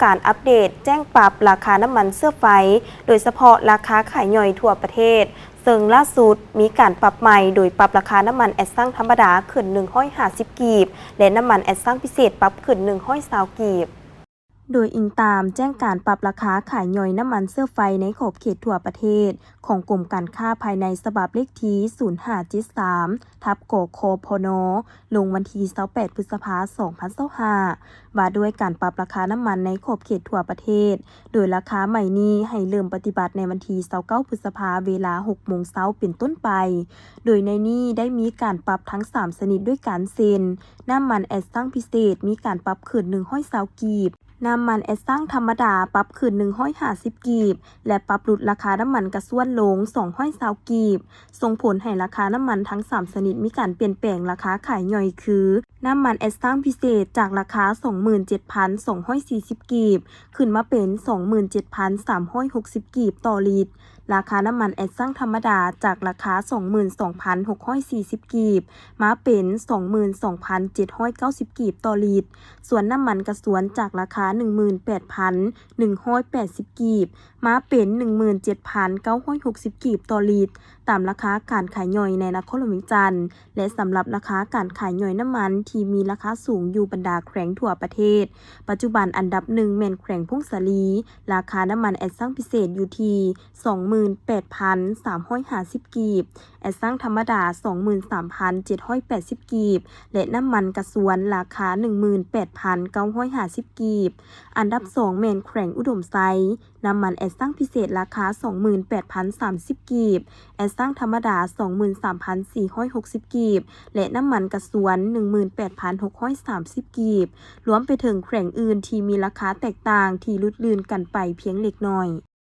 ການອັບເດດແຈ້ງປັບລາຄານ້ຳມັນເຊື້ອໄຟ ໂດຍສະເພາະລາຄາຂາຍຍ່ອຍທົ່ວປະເທດ, ເຊິ່ງລ່າສຸດມີການປັບໃໝ່ ໂດຍປັບລາຄານ້ຳມັນແອັດຊັງທຳມະດາຂຶ້ນໜຶ່ງຮ້ອຍຫ້າສິບກີບ ແລະ ນ້ຳມັນແອັດຊັງພິເສດປັບຂຶ້ນໜຶ່ງຮ້ອຍຊາວກີບ. ໂດຍອີງຕາມແຈ້ງການປັບລາຄາຂາຍຍ່ອຍນ້ຳມັນເຊື້ອໄຟໃນຂອບເຂດທົ່ວປະເທດຂອງກົມການຄ້າພາຍໃນ ສະບັບເລກທີສູນຫ້າເຈັດສາມ ທັບ ກຂພນ ລົງວັນທີຊາວແປດ ພຶດສະພາ ສອງພັນຊາວຫ້າ ວ່າດ້ວຍການປັບລາຄານ້ຳມັນໃນຂອບເຂດທົ່ວປະເທດ, ໂດຍລາຄາໃໝ່ນີ້ໃຫ້ເລີ່ມປະຕິບັດໃນວັນທີຊາວເກົ້າ ພຶດສະພາ ເວລາຫົກໂມງເຊົ້າເປັນຕົ້ນໄປ. ໂດຍໃນນີ້ໄດ້ມີການປັບທັງສາມຊະນິດດ້ວຍກັນ ເຊັ່ນ ນ້ຳມັນແອັດຊັງພິເສດມີການປັບຂຶ້ນໜຶ່ງຮ້ອຍຊາວກີບ, ນ້ຳມັນແອັດຊັງທຳມະດາປັບຂຶ້ນໜຶ່ງຮ້ອຍຫ້າສິບກີບ ແລະ ປັບຫຼຸດລາຄານ້ຳມັນກະຊວນລົງສອງຮ້ອຍຊາວກີບ, ສົ່ງຜົນໃຫ້ລາຄານ້ຳມັນທັງສາມຊະນິດມີການປ່ຽນແປງລາຄາຂາຍຍ່ອຍຄື ນ້ຳມັນແອັດຊັງພິເສດຈາກລາຄາສອງໝື່ນເຈັດພັນສອງຮ້ອຍສີ່ສິບກີບ ຂຶ້ນມາເປັນສອງໝື່ນເຈັດພັນສາມຮ້ອຍຫົກສິບກີບຕໍ່ລິດ, ລາຄານ້ຳມັນແອັດຊັງທຳມະດາຈາກລາຄາສອງໝື່ນສອງພັນຫົກຮ້ອຍສີ່ສິບກີບ ມາເປັນສອງໝື່ນສອງພັນເຈັດຮ້ອຍເກົ້າສິບກີບຕໍ່ລິດ, ສ່ວນນ້ຳມັນກະຊວນຈາກລາຄາໜຶ່ງໝື່ນແປດພັນໜຶ່ງຮ້ອຍແປດສິບກີບ ມາເປັນໜຶ່ງໝື່ນເຈັດພັນເກົ້າຮ້ອຍຫົກສິບກີບຕໍ່ລິດ ຕາມລາຄາການຂາຍຍ່ອຍໃນນະຄອນຫຼວງວຽງຈັນ ແລະ ສຳລັບລາຄາການຂາຍຍ່ອຍນ້ຳມັນທີ່ມີລາຄາສູງຢູ່ບັນດາແຂວງທົ່ວປະເທດ, ປັດຈຸບັນອັນດັບໜຶ່ງແມ່ນແຂວງຜົ້ງສາລີ, ລາຄານ້ຳມັນແອັດຊັງພິເສດຢູ່ທີ່ສອງໝື່ນແປດພັນສາມຮ້ອຍຫ້າສິບກີບ, ແອັດຊັງທຳມະດາສອງໝື່ນສາມພັນເຈັດຮ້ອຍແປດສິບກີບ ແລະ ນ້ຳມັນກະຊວນລາຄາໜຶ່ງໝື່ນແປດພັນເກົ້າຮ້ອຍຫ້າສິບກີບ. ອັນດັບສອງແມ່ນແຂວງອຸດົມໄຊ, ນ້ຳມັນແອັດຊັງພິເສດລາຄາສອງໝື່ນແປດພັນສາມສິບກີບ, ແອັດຊັງທຳມະດາສອງໝື່ນສາມພັນສີ່ຮ້ອຍຫົກສິບກີບ ແລະ ນ້ຳມັນກະຊວນໜຶ່ງໝື່ນແປດພັນຫົກຮ້ອຍສາມສິບກີບ, ລວມໄປເຖິງແຂວງອື່ນທີ່ມີລາຄາແຕກຕ່າງທີ່ຫຼຸດລື່ນກັນໄປພຽງເລັກນ້ອຍ.